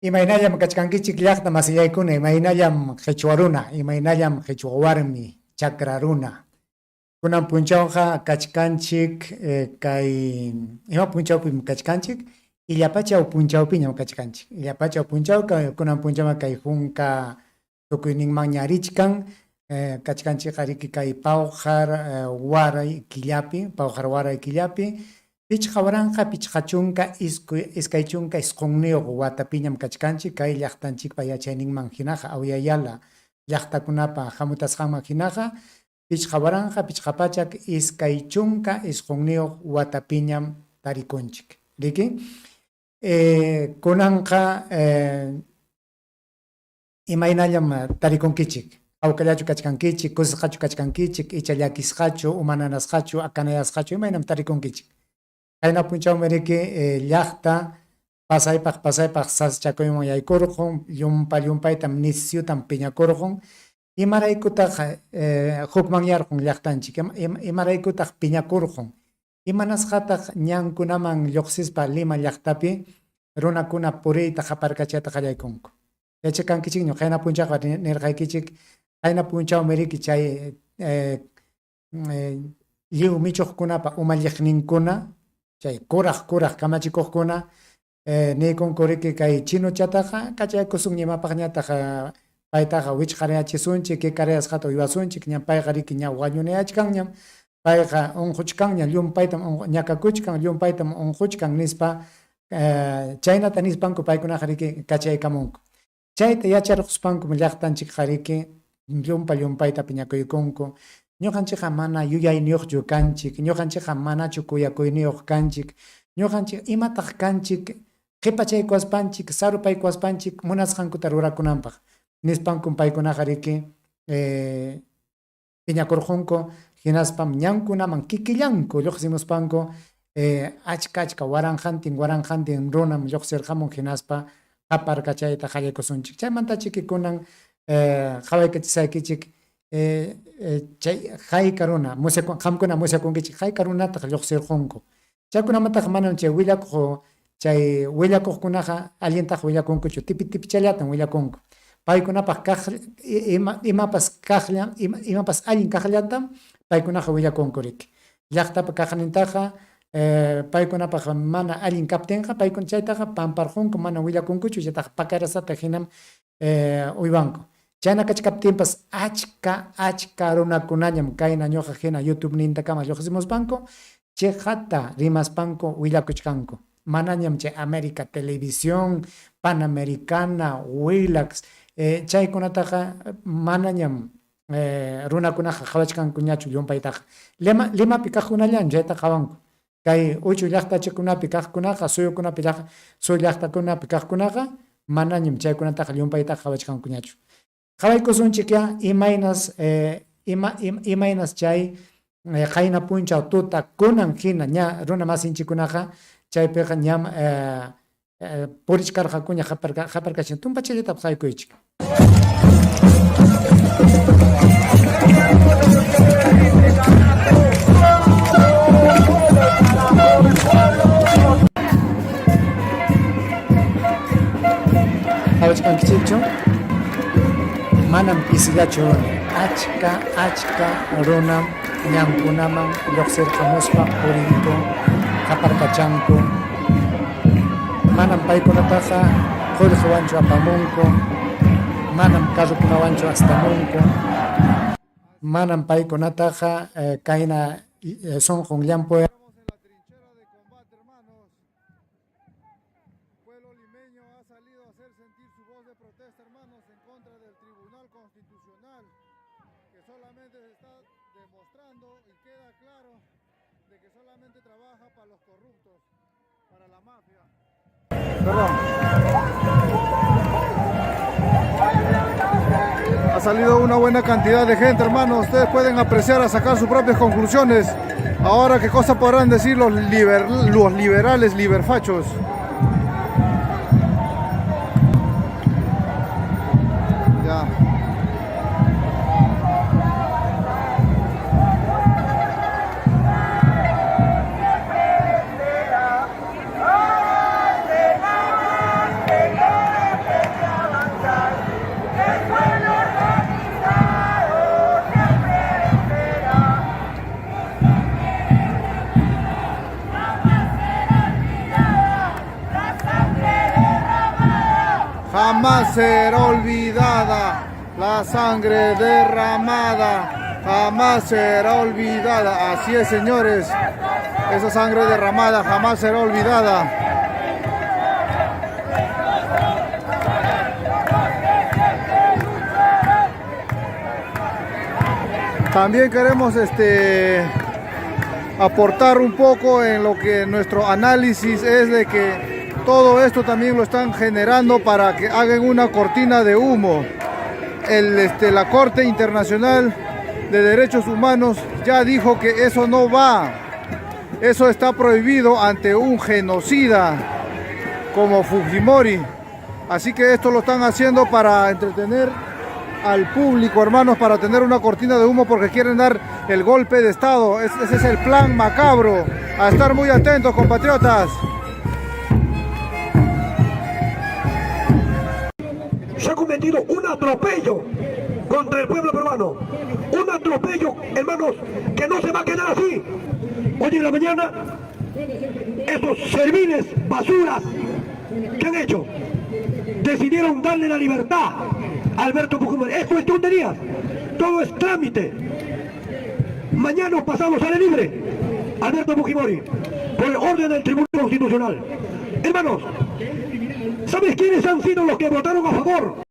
Imaynallam kachkankichik llaqta masillaykuna, imaynallam qhichwa runa, imaynallam qhichwa warmi, chakra runa. Kunan punchawqa kachkanchik kay ima punchawpim kachkanchik? Illapachaw punchawpiñam kachkanchik. Illapachaw punchaw kunan punchawqa kay hunka tukuyninmanña richkan kachkanchikqa riki kay pawqar waray killapi, pawqar waray killapi 5529 watapiñam kachkanchik kay llaqtanchikpa yachayninman hinaqa Awya Yala llaqtakunapa hamutasqanman hinaqa 5529 watapiñam tarikunchik. Riki? Kunanqa imaynallam tarikunkichik? Hawkallachu kachkankichik? Kusisqachu kachkankichik? Icha llakisqachu, uma nanasqachu, akanayasqachu? Imaynam tarikunkichik? Qayna punchawmi riki llaqta pasaypaq pasaypaq sasachakuyman yaykurqun, llumpa llumpaytam nisyutam piñakurqun. Imaraykutaq hukmanyarqun llaqtanchik? Imaraykutaq piñakurqun? Imanasqataq ñankunaman lluqsispa Lima llaqtapi runakuna puriyta qaparkachayta qallaykunku? Yachakankichikñu qayna punchawqa nirqaykichik, qayna punchawmi riki chay lliw michuqkunapa umalliqninkuna, chay kuraq kuraq kamachikuqkuna niykunku riki kay chinochataqa kachaykusun imapaqñataq paytaqa wichqarayachisunchik, kikarayasqata uywasunchik, ña payqa riki ña wañunayachkanñam, payqa unquchkanña, llumpaytam ñakakuchkan, llumpaytam unquchkan nispa chaynata nispanku paykunaqa riki kachaykamunku. Chayta yacharquspankum llaqtanchikqa riki llumpa llumpayta piñakuykunku. Ñuqanchikqa mana yuyayniyuqchu kanchik, ñuqanchikqa manachu kuyakuyniyuq kanchik, ñuqanchik imataq kanchik qipachaykuwaspanchik, sarupaykuwaspanchik munasqankuta rurakunanpaq nispankum paykunaqa riki piñakurqunku, hinaspam ñankunaman kikillanku lluqsimuspanku achka achka waranqantin waranqantin runam lluqsirqamun hinaspa qaparkachayta qallaykusunchik. Chaymantachiki kunan qawaykachisaykichik chay hayka runa qamkuna musyakunkichik hayka runataq lluqsirqunku. Chaykunamantaqa manam chay willakuq chay willakuqkunaqa allintaqa willakunkuchu, tipi tipichallatam willakunku. Paykunapaq kaq ima imapas kaqlla imapas allin kaqllatam paykunaqa willakunku riki. Llaqtapa kaqnintaqa paykunapaq mana allin kaptinqa paykuna chaytaqa pamparqunku, manam willakunkuchu, chaytaqa pakarasata hinam uywanku. Chayna kachkaptinpas achka achka runakunañam kayna ñuqa hina YouTubenintakama lluqsimuspanku chiqata rimaspanku willakuchkanku. Manañam chay América Televisión, Panamericana, Willax chaykunataqa manañam runakunaqa qawachkankuñachu llumpaytaqa. Lima Limapi kaqkunallam chayta qawanku. Kay uchu llaqtachikunapi kaqkunaqa, suyukunapi suyu llaqtakunapi kaqkunaqa manañam chaykunataqa llumpaytaqa qawachkankuñachu. Qawaykusunchikyá imaynas ima imaynas chay qayna punchaw tuta kunan hina ña runa masinchikkunaqa chaypiqa ñam purichkarqakuña qaparkachin tumpachallatapas qaykuychik. Qawachkankichikchu? Manam pisillachu runa, achka achka runam ñankunaman lluqsirqamuspa purinku, qaparkachanku. Manam paykunataqa qullqiwanchu apamunku, manam carrokunawanchu astamunku, manam paykunataqa kayna sunqun llampu. Pueblo limeño ha salido a hacer sentir su voz de protesta, hermanos, en contra del Tribunal Constitucional, que solamente se está demostrando y queda claro de que solamente trabaja para los corruptos, para la mafia. Perdón. Ha salido una buena cantidad de gente, hermanos. Ustedes pueden apreciar a sacar sus propias conclusiones. Ahora, ¿qué cosa podrán decir los, los liberales liberfachos? Ya. jamás será olvidada. La sangre derramada jamás será olvidada. Así es, señores. Esa sangre derramada jamás será olvidada. También queremos aportar un poco en lo que nuestro análisis es de que todo esto también lo están generando para que hagan una cortina de humo. La Corte Internacional de Derechos Humanos ya dijo que eso no va. Eso está prohibido ante un genocida como Fujimori. Así que esto lo están haciendo para entretener al público, hermanos, para tener una cortina de humo porque quieren dar el golpe de Estado. Ese es el plan macabro. A estar muy atentos, compatriotas. Se ha cometido un atropello contra el pueblo peruano. Un atropello, hermanos, que no se va a quedar así. Hoy en la mañana, esos serviles basuras, ¿qué han hecho? Decidieron darle la libertad a Alberto Fujimori. Es cuestión de días, todo es trámite. Mañana o pasado sale libre Alberto Fujimori por orden del Tribunal Constitucional. Hermanos, ¿sabes quiénes han sido los que votaron a favor?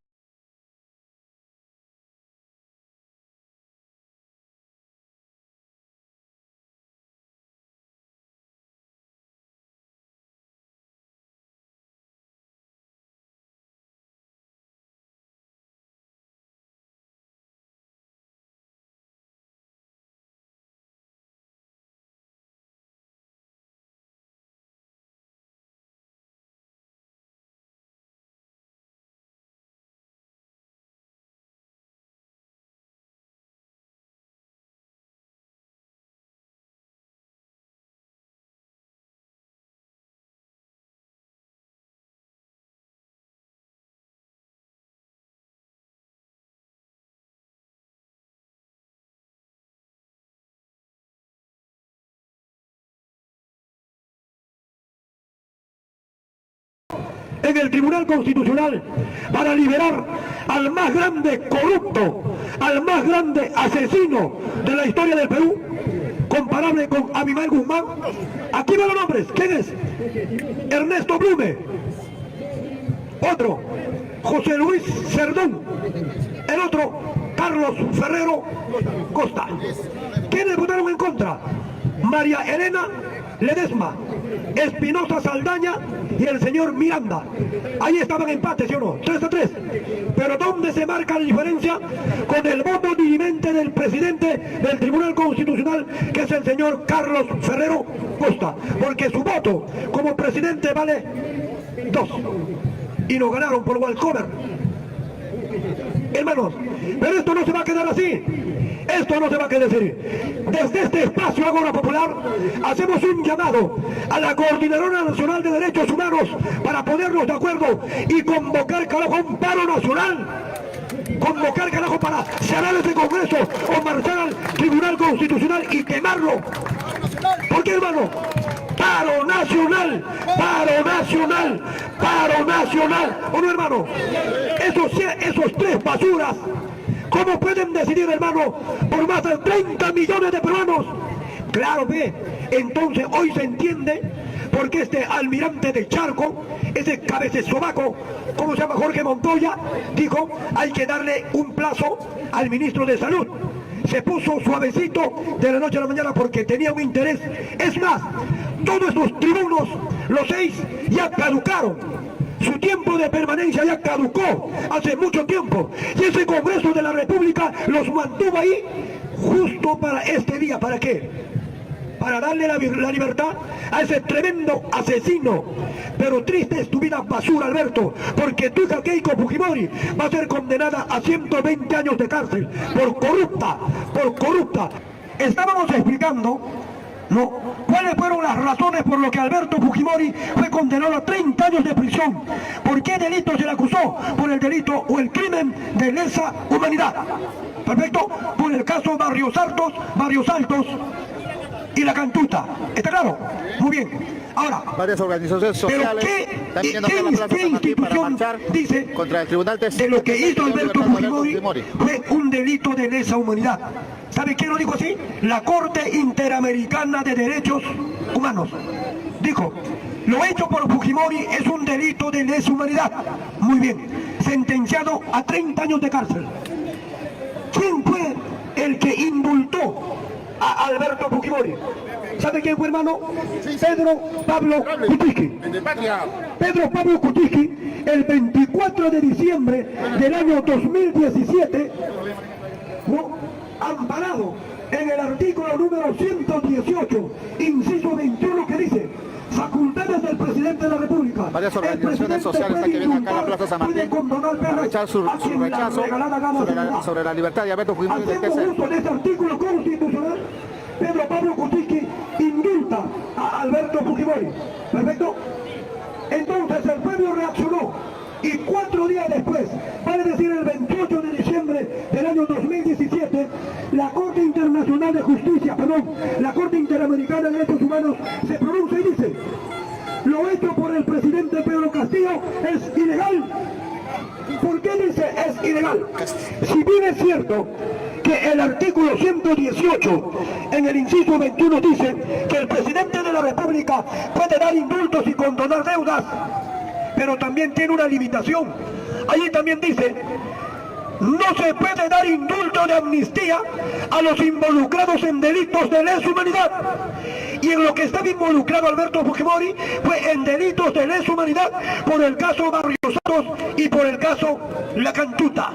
En el Tribunal Constitucional para liberar al más grande corrupto, al más grande asesino de la historia del Perú, comparable con Abimael Guzmán. Aquí van los nombres. ¿Quién es? Ernesto Blume. Otro, José Luis Cerdón. El otro, Carlos Ferrero Costa. ¿Quiénes votaron en contra? María Elena Ledesma, Espinosa Saldaña y el señor Miranda. Ahí estaban empates, ¿sí o no? 3-3. Pero ¿dónde se marca la diferencia? Con el voto dirimente del presidente del Tribunal Constitucional, que es el señor Carlos Ferrero Costa. Porque su voto como presidente vale 2. Y nos ganaron por walkover. Hermanos, pero esto no se va a quedar así. Esto no se va a quedar así. Desde este espacio Ágora Popular hacemos un llamado a la Coordinadora Nacional de Derechos Humanos para ponernos de acuerdo y convocar, carajo, un paro nacional. Convocar, carajo, para cerrar este Congreso o marchar al Tribunal Constitucional y quemarlo. ¿Por qué, hermano? Paro nacional, paro nacional, paro nacional. ¿O no, hermano? Esos tres basuras, ¿cómo pueden decidir, hermano, por más de 30 millones de peruanos? Claro, ve. Entonces hoy se entiende por qué este almirante del Charco, ese cabecesobaco, ¿cómo se llama? Jorge Montoya, dijo, hay que darle un plazo al ministro de Salud. Se puso suavecito de la noche a la mañana porque tenía un interés. Es más, todos estos tribunos, los 6, ya caducaron. Su tiempo de permanencia ya caducó hace mucho tiempo. Y ese Congreso de la República los mantuvo ahí justo para este día. ¿Para qué? Para darle la libertad a ese tremendo asesino. Pero triste es tu vida basura, Alberto, porque tu hija Keiko Fujimori va a ser condenada a 120 años de cárcel por corrupta, por corrupta. Estábamos explicando, ¿no?, cuáles fueron las razones por lo que Alberto Fujimori fue condenado a 30 años de prisión. ¿Por qué delito se le acusó? Por el delito o el crimen de lesa humanidad. Perfecto, por el caso Barrios Altos y la Cantuta. ¿Está claro? Muy bien. Ahora, varias organizaciones sociales. ¿Pero qué Están ¿Y viniendo qué, acá a la Plaza qué San Martín para institución marchar dice contra el Tribunal de lo que hizo de Alberto Libertad de Alberto Fujimori Fujimori? fue un delito de lesa humanidad? ¿Sabe quién lo dijo así? La Corte Interamericana de Derechos Humanos. Dijo, lo hecho por Fujimori es un delito de lesa humanidad. Muy bien, sentenciado a 30 años de cárcel. ¿Quién fue el que indultó a Alberto Fujimori? ¿Sabe quién fue, hermano? Pedro Pablo Kuczynski. Pedro Pablo Kuczynski, el 24 de diciembre del año 2017, ¿no? Amparado en el artículo número 118, inciso 21, que dice: facultades del presidente de la República. Varias El organizaciones presidente sociales puede que vienen acá a la indultar, Plaza San puede Martín condonar a penas rechazar su, a su quien la rechazo regalada gana sobre se le la, da. sobre la libertad de Alberto Fujimori del Haciendo TC. uso de ese artículo constitucional, Pedro Pablo Kuczynski indulta a Alberto Fujimori. ¿Perfecto? Entonces el pueblo reaccionó y 4 días después, vale decir el 28 de diciembre del año 2017, la Corte Internacional de Justicia, perdón, la Corte Interamericana de Derechos Humanos se pronuncia y dice: lo hecho por el presidente Pedro Castillo es ilegal. ¿Por qué dice es ilegal? Si bien es cierto que el artículo 118 en el inciso 21 dice que el presidente de la República puede dar indultos y condonar deudas, pero también tiene una limitación. Allí también dice: no se puede dar indulto de amnistía a los involucrados en delitos de lesa humanidad. Y en lo que estaba involucrado Alberto Fujimori fue en delitos de lesa humanidad por el caso Barrios Altos y por el caso La Cantuta.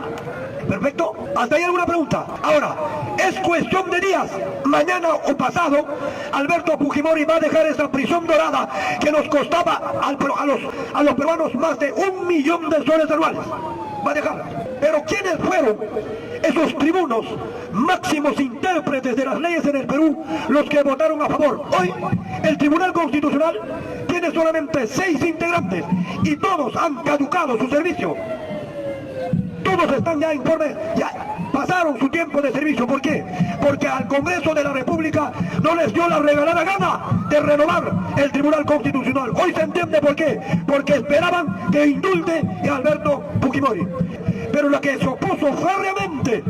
Perfecto. ¿Hasta ahí alguna pregunta? Ahora, es cuestión de días, mañana o pasado, Alberto Fujimori va a dejar esa prisión dorada que nos costaba a los peruanos más de 1 millón de soles anuales. Va a dejarla. Pero ¿quiénes fueron esos tribunos, máximos intérpretes de las leyes en el Perú, los que votaron a favor? Hoy, el Tribunal Constitucional tiene solamente 6 integrantes y todos han caducado su servicio. Todos están ya en forma, ya pasaron su tiempo de servicio. ¿Por qué? Porque al Congreso de la República no les dio la regalada gana de renovar el Tribunal Constitucional. Hoy se entiende por qué. Porque esperaban que indulte a Alberto Fujimori. Pero la que se opuso férreamente,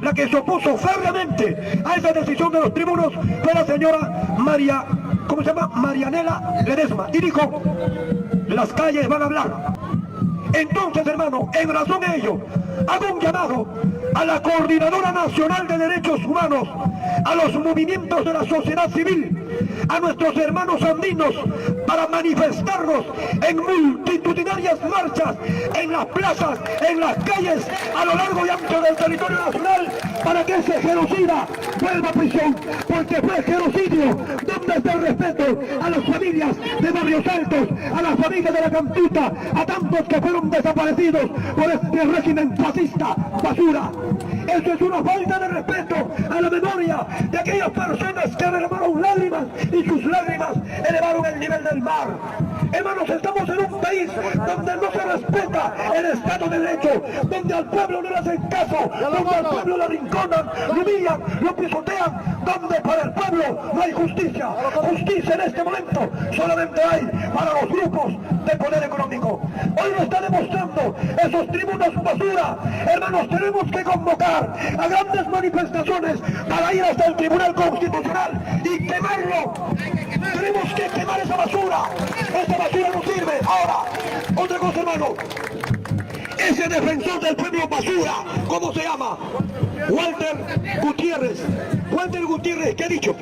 la que se opuso férreamente a esa decisión de los tribunos fue la señora María, ¿cómo se llama? Marianela Ledesma. Y dijo: las calles van a hablar. Entonces, hermano, en razón de ello, hago un llamado a la Coordinadora Nacional de Derechos Humanos, a los movimientos de la sociedad civil, a nuestros hermanos andinos, para manifestarnos en multitudinarias marchas, en las plazas, en las calles, a lo largo y ancho del territorio nacional, para que ese genocida vuelva a prisión, porque fue genocidio. ¿Dónde está el respeto a las familias de Barrios Altos, a las familias de La Cantuta, a tantos que fueron desaparecidos por este régimen fascista, basura? Eso es una falta de respeto a la memoria de aquellas personas que derramaron lágrimas y sus lágrimas elevaron el nivel del mar. Hermanos, estamos en un país donde no se respeta el Estado de Derecho, donde al pueblo no le hacen caso, donde al pueblo lo arrinconan, lo humillan, lo pisotean, donde para el pueblo no hay justicia. Justicia en este momento solamente hay para los grupos de poder económico. Hoy lo está demostrando esos tribunos basura. Hermanos, tenemos que convocar a grandes manifestaciones para ir hasta el Tribunal Constitucional y quemarlo. Tenemos que quemar esa basura. Esa basura no sirve. Ahora, otra cosa, hermano. Ese defensor del pueblo basura, ¿cómo se llama? Walter Gutiérrez. Walter Gutiérrez, ¿qué ha dicho?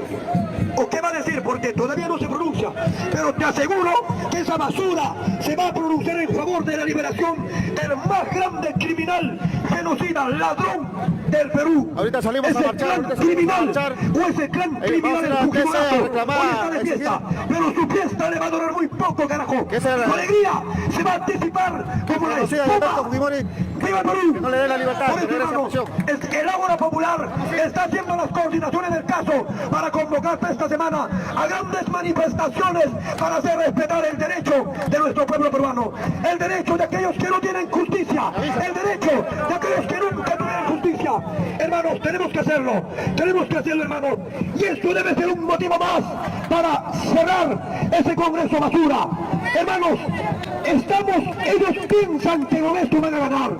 ¿O qué va a decir? Porque todavía no se pronuncia. Pero te aseguro que esa basura se va a pronunciar en favor de la liberación del más grande criminal, genocida, ladrón del Perú. Ahorita salimos a Ese marchar, clan ahorita salimos a criminal, marchar. o ese clan Vamos criminal a ir a del la TC a Fujimorazo. reclamar, Hoy está de a exigir. fiesta, pero su fiesta le va a durar muy poco, carajo. Que esa era Su la- alegría se va a anticipar como la Genocida de Alberto espuma. Fujimori. ¡Viva el Perú! Que no le dé la libertad, Por que eso, regrese a hermano, prisión. es que el Ágora Popular está haciendo las coordinaciones del caso para convocar esta semana a grandes manifestaciones para hacer respetar el derecho de nuestro pueblo peruano, el derecho de aquellos que no tienen justicia, el derecho de aquellos que nunca tuvieron justicia. Hermanos, tenemos que hacerlo, tenemos que hacerlo, hermanos, y esto debe ser un motivo más para cerrar ese Congreso basura. Hermanos, estamos, ellos piensan que con esto van a ganar.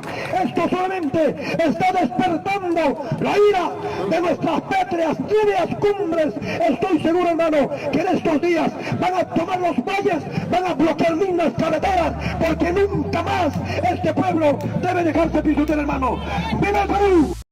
Esto solamente está despertando la ira de nuestras pétreas, tibias cumbres. Estoy seguro, hermano, que en estos días van a tomar los valles, van a bloquear lindas carreteras, porque nunca más este pueblo debe dejarse pisotear, hermano. ¡Viva el Perú!